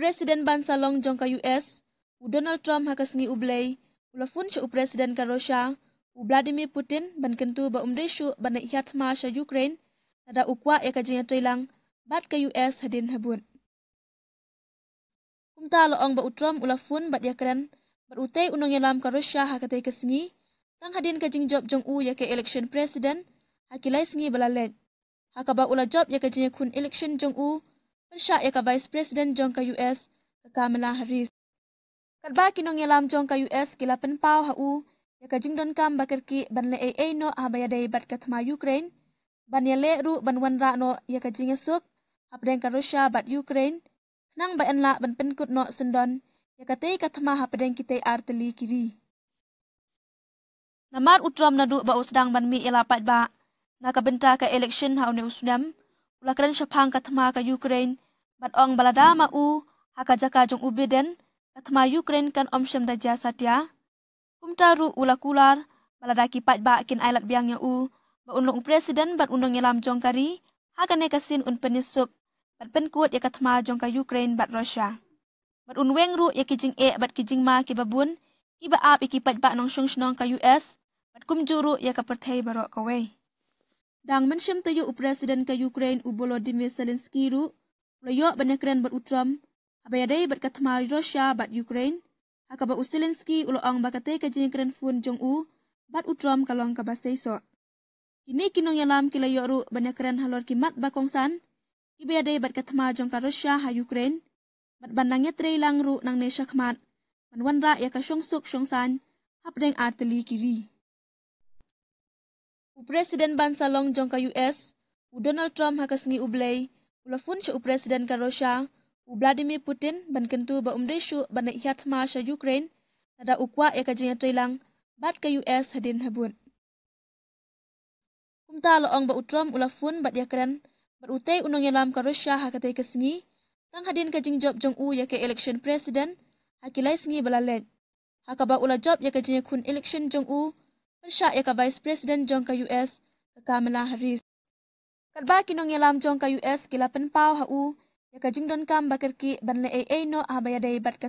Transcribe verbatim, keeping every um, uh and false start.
President ban sa long jong ka U S, u Donald Trump, ha ka sngi U Blei u la phone sha u President ka Russia, u Vladimir Putin, ban kyntu ba um dei shuh ban leit hiar thma sha Ukraine, lada u kwah ïa ka jingïatreilang bad ka U S hadien habud. Kumta la ong ba u Trump u la phone bad ïakren bad utei u nongïalam ka Russia ha katei ka sngi, tang hadien ka jingjop jong u ïa ka election president ha ki lai sngi ba la leit, ha kaba u la jop ïa ka jingïakhun election jong u pyrshah ïa ka Vice President jong ka U S, ka Kamala Harris. Katba ki nongïalam jong ka U S ki la pynpaw ha u ïa ka jingdonkam ba kyrkieh ban leh ei ei noh haba ïadei bad ka thma Ukraine, ban ïaleh ruh ban wanrah noh ïa ka jingïasuk hapdeng ka Russia bad Ukraine, khnang ba yn lah ban pynkut noh syndon ïa katei ka thma hapdeng kitei ar tylli ki ri. Namar u Trump naduh ba u sdang ban mih ïa la paidbah na ka bynta ka election ha une u snem, u la kren shaphang ka thma ka Ukraine, bad ong ba lada ma u ha ka jaka jong u Biden, ka thma Ukraine kan ym shym da jia satia. Kumta ruh u la kular ba lada ki paidbah kin ailad biang ïa u, ba un long u president bad u nongïalam jong ka ri, ha kane ka sien un pynïasuk bad pynkut ïa ka thma jong ka Ukraine bad Russia, bad un weng ruh ïa ki jingeh bad ki jingma kiba bun kiba ap ïa ki paidbah nongshong shnong ka U S, bad kumjuh ruh ïa ka pyrthei baroh kawei. Dang mynshem taïew u President ka Ukraine u Volodymyr Zelensky ruh u la ïoh ban ïakren bad u Trump haba ïadei bad ka thma Russia bad Ukraine, ha kaba u Zelensky u la ong ba katei ka jingïakren phone jong u bad u Trump ka long kaba seisoh. Kine ki nongïalam ki la ïoh ruh ban ïakren halor ki mat ba kongsan kiba ïadei bad ka thma jong ka Russia ha Ukraine, bad ban nang ïatreilang ruh nangne shakhmat ban wanrah ïa ka shongsuk shongsaiñ hapdeng ar tylli ki ri. U President ban sa long jong ka U S, u Donald Trump, ha ka sngi U Blei u la phone sha u President ka Russia, u Vladimir Putin, ban kyntu ba um dei shuh ban leit hiar thma sha Ukraine, lada u kwah ïa ka jingïatreilang bad ka U S hadien habud. Kumta la ong ba u Trump u la phone bad ïakren bad utei u nongïalam ka Russia ha katei ka sngi, tang hadien ka jingjop jong u ïa ka election president ha ki lai sngi ba la leit, ha kaba u la jop ïa ka jingïakhun election jong u pyrshah ïa ka Vice President jong ka U S, ka Kamala Harris. Katba ki nongïalam jong ka U S ki la pynpaw ha u ïa ka jingdonkam ba kyrkieh ban leh ei ei noh haba ïadei bad ka